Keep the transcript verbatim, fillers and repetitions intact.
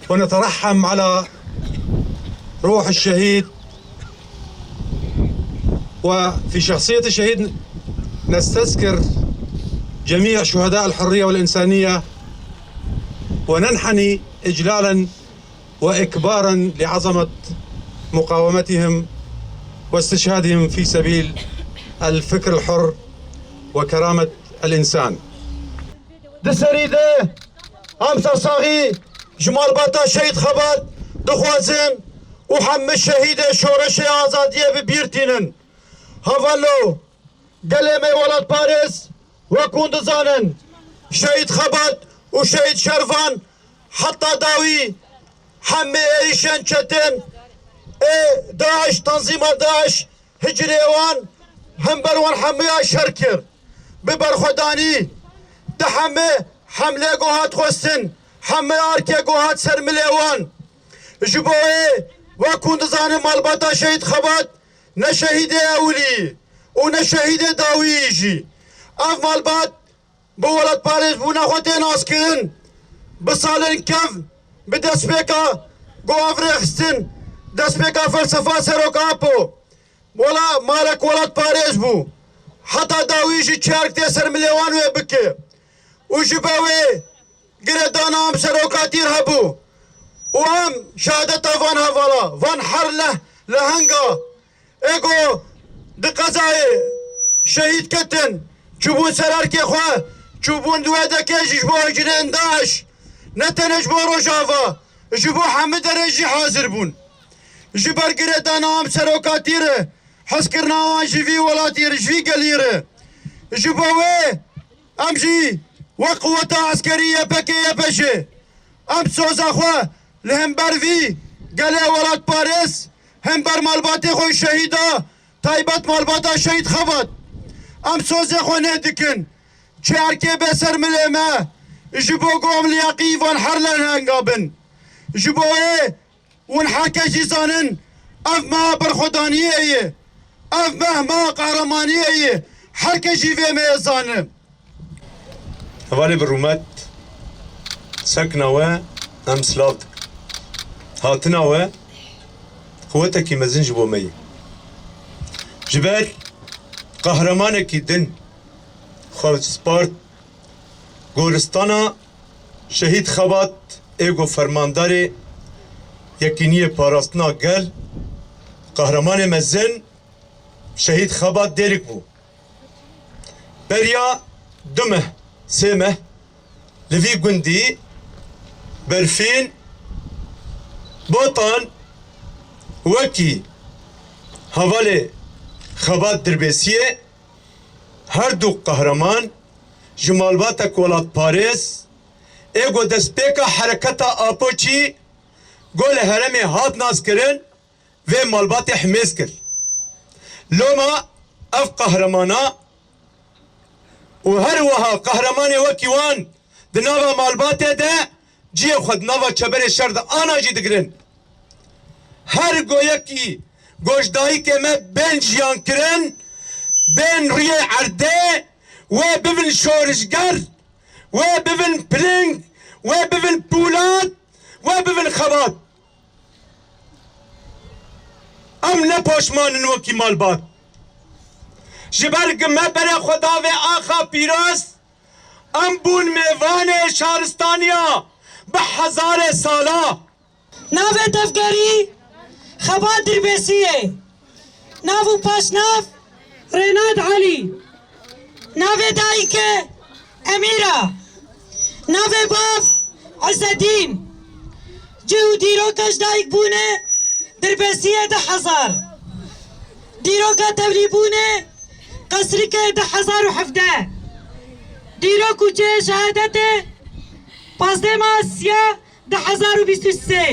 ونترحم على روح الشهيد، وفي شخصية الشهيد نستذكر جميع شهداء الحرية والإنسانية، وننحني إجلالا وإكبارا لعظمة مقاومتهم واستشهادهم في سبيل الفكر الحر وكرامة الإنسان. Di serî de em sersaxî ji malbata Şehîd Xebat dixwazin û hemû şehîdê şoreşê azadiyê bi bîr tînin. Hevalo, gelê me welatparêz, wek hûn dizanin, Şehîd Xebat û Şehîd Şervan heta dawî hemê êrîşên çetin ê DAIŞ, tenzîma DAIŞ, hicrê wan hember wan hemûya şer kir. Bi berxwedanî di hemê hemlê ku hat xwestin, hemê arkê ku hat ser milê wan. Ji bo wê, wek hûn dizanin, malbata Şehîd Xebat ne şehîdê ewilî û ne şehîdê dawî jî. Ev malbat bi welatparêzbûna xwe tê naskirin. Bi salên kevn, bi destpêka ku ev rêxistin, destpêka felsefa Serok Apo, wela malek welatparêz bû. Heta dawî jî çerk tê ser milê wan wê bike. Û ji bo wê girêdana em serokatî re hebû. Û em şehadeta van hevala, van her leh lehenga ê ku di qezayê şehîd ketin, çûbûn ser erkê xwe, çûbûn di wê dekê jî ji bo hicrên DAIŞ, ne tenê ji bo Rojava, ji bo hemû derê jî hazir bûn. Ji ber girêdana em serokatî re, hezkirina wan ji vî welatî re, ji vî gelî re. Ji bo wê em jî wek quweta eskerî Y P G Y P J, em soza xwe li hember vî gelê welatparêz, hember malbatê xwe şehîda, taybet malbata Şehîd Xebat, em sozê xwe nêdikin. Çi erkê bê ser milê me, ji bo ku em liyaqî van her lehenga bin. Ji bo wê hûn her kes jî zanin, ev meha berxwedaniyê ye, ev meh meha qehremaniyê ye, her kes jî vê mehê zane. Hevalê bi rûmet, sekna we em silav dikin. Hatina we quwetekî mezin ji bo me ye. Ji ber qehremanekî din xwe spart goristana Şehîd Xebat ê ku fermandarê Yekîniyê Parastina Gel, qehremanê mezin Şehîd Xebat Dêrik bû. Beriya du meh, sê meh li vî gundî Berfîn, Botan, wekî hevalê Xebat Dirbêsiyê, her du qehreman ji malbatek welatparêz ê ku destpêka hereketa Apoçî ku li herêmê hat naskirin, vê malbatê himêz kir. Loma ev qehremana û her wiha qehremanê wekî wan di nava malbatê de cihê xwe di nava çeberê şer de ana jî digirin. Her goyekî gojdayikê me bên jiyan kirin, bên rûyê erdê, wê bibin şorişger, wê bibin piling, wê bibin pûlat, wê bibin xebat. Em ne poşman in wekî malbat. Ji ber ku me berê xwe da vê axa pîroz, em bûn mêvanê şaristaniya bi hezarê sala. Navê tevgerî Xebat Dirbêsî ye. Nav û paşnav Rênad Elî. Navê dayike Emîra. Navê bav Îzedîn. Cih û dîroka ji dayikbûnê Dirbêsiyê du hezar. Dîroka tevlîbûnê Qesrikê du hezar û hevdeh. Îro kuçeyê şehadetê, pazdeh meha sîya du hezar û bîst û sê.